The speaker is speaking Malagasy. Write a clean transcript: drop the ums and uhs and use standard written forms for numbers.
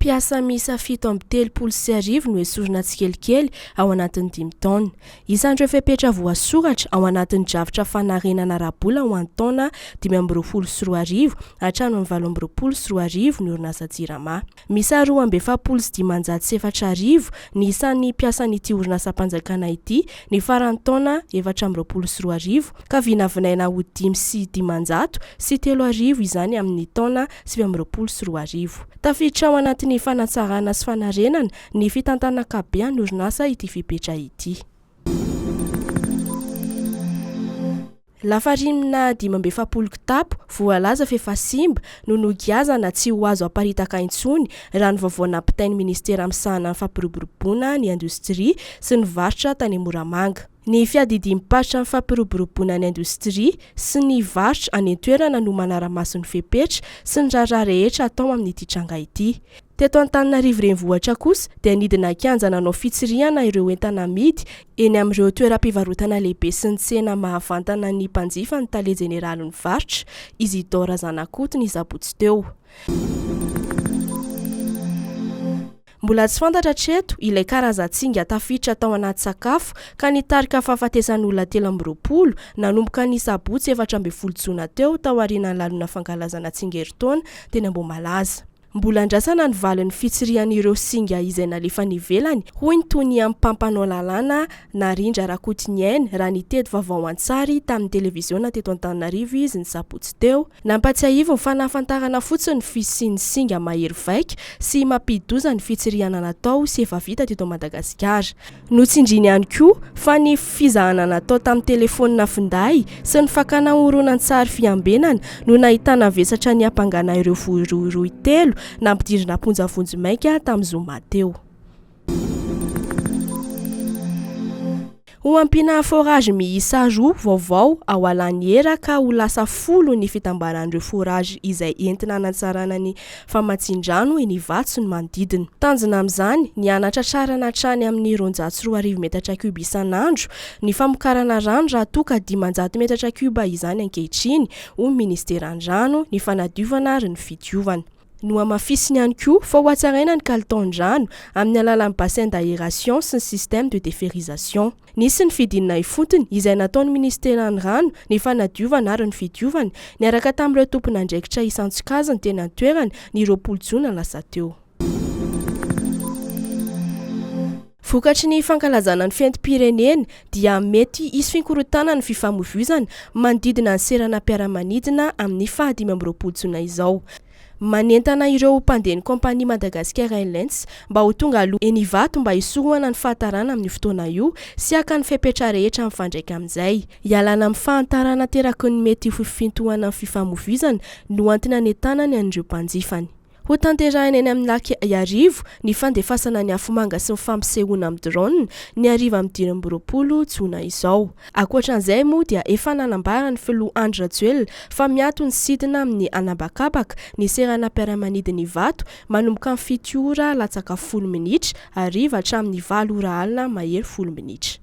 Mpiasa miisa 1037 no esorina tsikelikely ao anatin'ny dimy taona. Isan'ireo fepetra voasoratra ao anatin'ny drafitra fanarenana ara-bola ho an'ny taona 2025 hatramin'ny 2028 ny orinasa Jirama. Miisa 4542 ny isan'ny mpiasan'ity orinasam-panjakana ity ny faran'ny taona 2024 ka vinavinaina ho 3505 izany amin'ny taona 2029. Tafiditra ao anatin'ny fanatsarana sy fanarenana ny fitantanana ankapobe an'ny orinasa ity fepetra ity. Lafarinina 45 kitapo voalaza f'efa simba no nogiazana tsy ho azo aparitaka intsony, raha ny vaovao nampitain'ny minisitera misahana ny fampiroboroboana ny indostria sy ny varotra tany Moramanga. Ny fiadidiam-paritra ny fampiroboroboana ny indostria sy ny varotra any an-toerana no manara-maso ny fepetra sy ny raharaha rehetra atao amin'ity tranga ity. Teto Antananarivo Renivohitra kosa dia nidina an-kianja nanao fitsirihana ireo entana amidy eny amin'ireo toeram-pivarotana lehibe sy ny tsena mahavantana ny mpanjifa ny tale jeneralin'ny varotra, Isidore Razanakoto ny sabotsy teo. Mbola tsy fantatra hatreto ilay karazan-tsinga tafiditra tao anaty sakafo ka nitarika fahafatesan'olona 23 nanomboka ny sabotsy 14 jona teo taorian'ny lalona fankalazana tsingerin-taona teny Ambohimalaza. Mbola andrasana ny valin'ny fitsirihan'ireo singa izay nalefa any ivelany, hoy ny tonia mpampanao lalàna Narindra Rakotoniaina raha nitety vaovao an-tsary tamin'ny televiziona teto Antananarivo izy ny sabotsy teo. Nampatsiahiviny fa nahafantarana fotsiny ny fisian'ny singa mahery vaika sy mampidi-doza ny fitsirihana natao sy efa vita teto Madagasikara. Notsindriany ihany koa fa ny fizahana natao tamin'ny telefaonina finday sy ny fakana horonantsary fiambenana no nahitana vesatra niampangana ireo voarohirohy telo nampidirina am-ponja vonjimaika tamin'ny zoma teo. Ho ampiana forage miisa roa vaovao ao Alaniera ka ho lasa folo ny fitambaran'ireo forage izay entina hanatsarana ny famatsian-drano eny Ivato sy ny manodidina. Tanjona amin'izany ny hanatratrarana hatrany amin'ny 2200 metatra cube isan'andro ny famokarana rano raha toa ka 500 metatra cube izany ankehitriny, hoy ny ministeran'ny rano, ny fanadiovana ary ny fidiovana. Nohamafisiny ihany koa fa hohatsaraina ny kalitaon-drano amin'ny alalan'ny bassin d'aération sy ny système de déferrisation. Nisy ny fidinana ifotony izay nataon'ny minisiteran'ny rano, ny fanadiovana ary ny fidiovana, niaraka tamin'ireo tompon'andraikitra isan-tsokajiny teny an-toerana, ny 20 jona lasa teo. Vokatry ny fankalazana ny fetim-pirenena dia mety hisy fikorontanan'ny fifamoivoizana manodidina ny seranam-piaramanidina amin'ny faha 25 jona izao. Manentana ireo mpandeha ny kaompania Madagascar Airlines mba ho tonga aloha eny Ivato mba hisorohana ny fahatarana amin'io fotoana io sy haka ny fepetra rehetra mifandraika amin'izay. Hialana amin'ny fahantarana ateraky ny mety ho fifintohanan'ny fifamoivoizana no antony hanentanany an'ireo mpanjifany. Hotanterahina eny amin'ny Lac Iarivo ny fandefasana ny afomanga sy ny fampisehoana amin'ny drone ny hariva amin'ny 25 jona izao. Ankoatra an'izay moa dia efa nanambara ny filoha Andry Rajoelina fa miato ny sidina amin'ny anabakabaka ny seranam-piaramanidina Ivato manomboka amin'ny fito ora latsaka folo minitra hariva hatramin'ny valo ora alina mahery folo minitra.